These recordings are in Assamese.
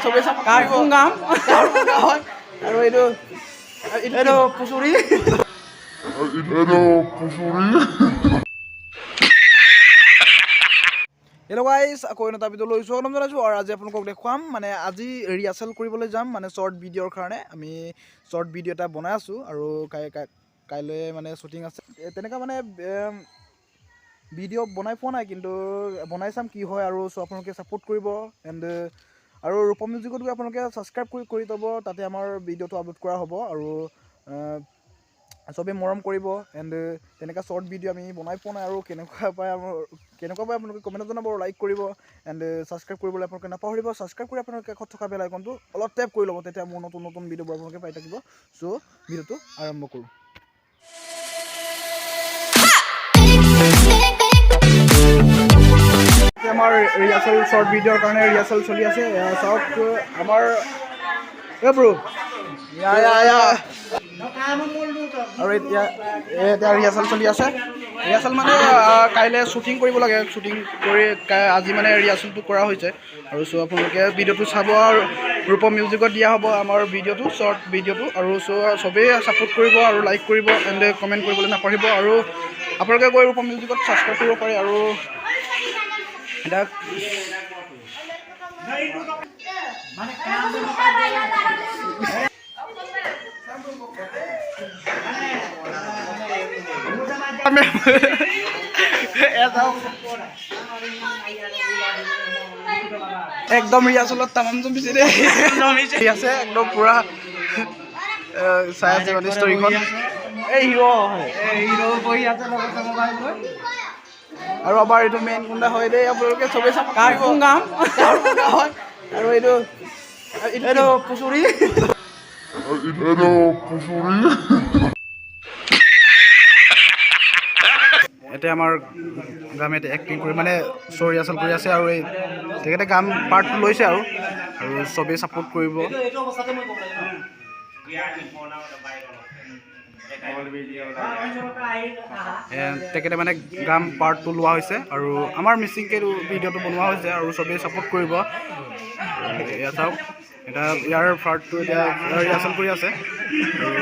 চবেই ছাপোৰ্ট কৰিব। গাম। হয়, আৰু এইটো এইটো পুচুৰি। এইটো পুচুৰি। হেল্ল' গাইজ, আকৌ এটা ভিডিঅ' লৈ স্বাগতম জনাইছোঁ। আৰু আজি আপোনালোকক দেখুৱাম, মানে আজি ৰিহাৰ্চেল কৰিবলৈ যাম, মানে শ্বৰ্ট ভিডিঅ'ৰ কাৰণে আমি শ্বৰ্ট ভিডিঅ' এটা বনাই আছোঁ। আৰু কাইলৈ মানে শ্বুটিং আছে। তেনেকুৱা মানে ভিডিঅ' বনাই পোৱা নাই, কিন্তু বনাই চাম কি হয়। আৰু চ' আপোনালোকে ছাপোৰ্ট কৰিব এণ্ড আৰু ৰূপম মিউজিকত গৈ আপোনালোকে ছাবস্ক্ৰাইব কৰি থ'ব, তাতে আমাৰ ভিডিঅ'টো আপলোড কৰা হ'ব। আৰু চবেই মৰম কৰিব। এণ্ড তেনেকুৱা শ্বৰ্ট ভিডিঅ' আমি বনাই পোৱা নাই, আৰু কেনেকুৱা পায়, আমাৰ কেনেকুৱা পায় আপোনালোকে কমেণ্টত জনাব আৰু লাইক কৰিব। এণ্ড ছাবস্ক্ৰাইব কৰিবলৈ আপোনালোকে নাপাহৰিব। ছাবস্ক্ৰাইব কৰি আপোনালোকে কাষত থকা বেল আইকনটো অলপ টেপ কৰি ল'ব, তেতিয়া মোৰ নতুন নতুন ভিডিঅ'বোৰ আপোনালোকে পাই থাকিব। চ' ভিডিঅ'টো আৰম্ভ কৰোঁ। আমাৰ ৰিহাৰ্চেল, শ্বৰ্ট ভিডিঅ'ৰ কাৰণে ৰিহাৰ্চেল চলি আছে। এয়া চাওক আমাৰ এ ব্ৰো, ইয়া ইয়া ইয়া। আৰু এতিয়া ৰিহাৰ্চেল চলি আছে। ৰিহাৰ্চেল মানে কাইলৈ শ্বুটিং কৰিব লাগে, শ্বুটিং কৰি আজি মানে ৰিহাৰ্চেলটো কৰা হৈছে। আৰু চ' আপোনালোকে ভিডিঅ'টো চাব, আৰু ৰূপম মিউজিকত দিয়া হ'ব আমাৰ ভিডিঅ'টো, শ্বৰ্ট ভিডিঅ'টো। আৰু চ' চবেই ছাপোৰ্ট কৰিব আৰু লাইক কৰিব এণ্ড কমেণ্ট কৰিবলৈ নাপাহৰিব। আৰু আপোনালোকে গৈ ৰূপম মিউজিকত ছাবস্ক্ৰাইব কৰিব পাৰে। আৰু এতিয়া একদম ৰিহাৰ্চেলত তামাম জমিছে দেই, আছে একদম পুৰা চাই আছে মানে ষ্টৰীখন। এই হিৰ' হয়, হিৰ' বহি আছে লগতে মোবাইল লৈ। আৰু আমাৰ এইটো মেইন গুণ্ডা হয় দেই, আপোনালোকে চবেই ছাপোৰ্ট কৰিব। গাম। হয়, আৰু এইটো এইটো পুচুৰি। এইটো পুচুৰি। এতিয়া আমাৰ গামে এতিয়া এক্টিং কৰি মানে শ্ব' ৰিহাৰ্চেল কৰি আছে। আৰু এই তেখেতে গান পাৰ্টটো লৈছে, আৰু আৰু চবেই ছাপোৰ্ট কৰিব। তেখেতে মানে গান পাৰ্টটো লোৱা হৈছে, আৰু আমাৰ মিচিংকে ভিডিঅ'টো বনোৱা হৈছে, আৰু চবেই ছাপোৰ্ট কৰিব। এয়া চাওক, এতিয়া ইয়াৰ পাৰ্টটো এতিয়া ৰিহাৰ্চেল কৰি আছে। আৰু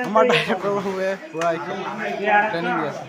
আমাৰ ডাইৰেক্টৰ বাবুৱে পুৰা এইখন ট্ৰেইনিং দি আছে।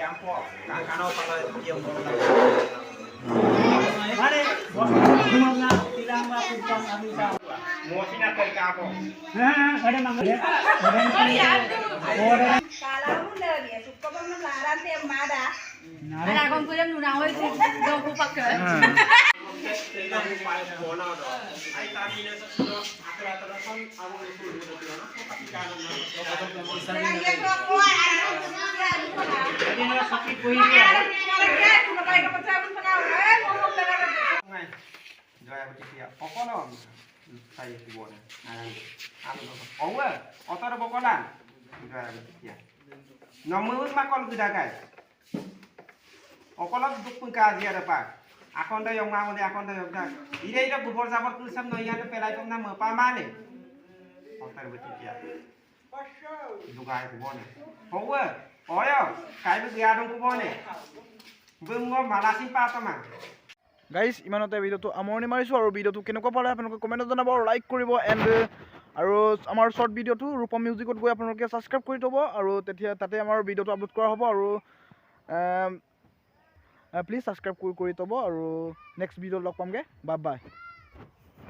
গাইজ, ইমানতে ভিডিঅ'টো সামৰণি মাৰিছোঁ। আৰু ভিডিঅ'টো কেনেকুৱা পালে আপোনালোকে কমেণ্টত জনাব আৰু লাইক কৰিব। এণ্ড আৰু আমাৰ শ্বৰ্ট ভিডিঅ'টো ৰূপম মিউজিকত গৈ আপোনালোকে ছাবস্ক্ৰাইব কৰি থ'ব, আৰু তেতিয়া তাতে আমাৰ ভিডিঅ'টো আপলোড কৰা হ'ব। আৰু প্লিজ ছাবস্ক্ৰাইব কৰি থ'ব। আৰু নেক্সট ভিডিঅ'ত লগ পামগৈ। Bye bye.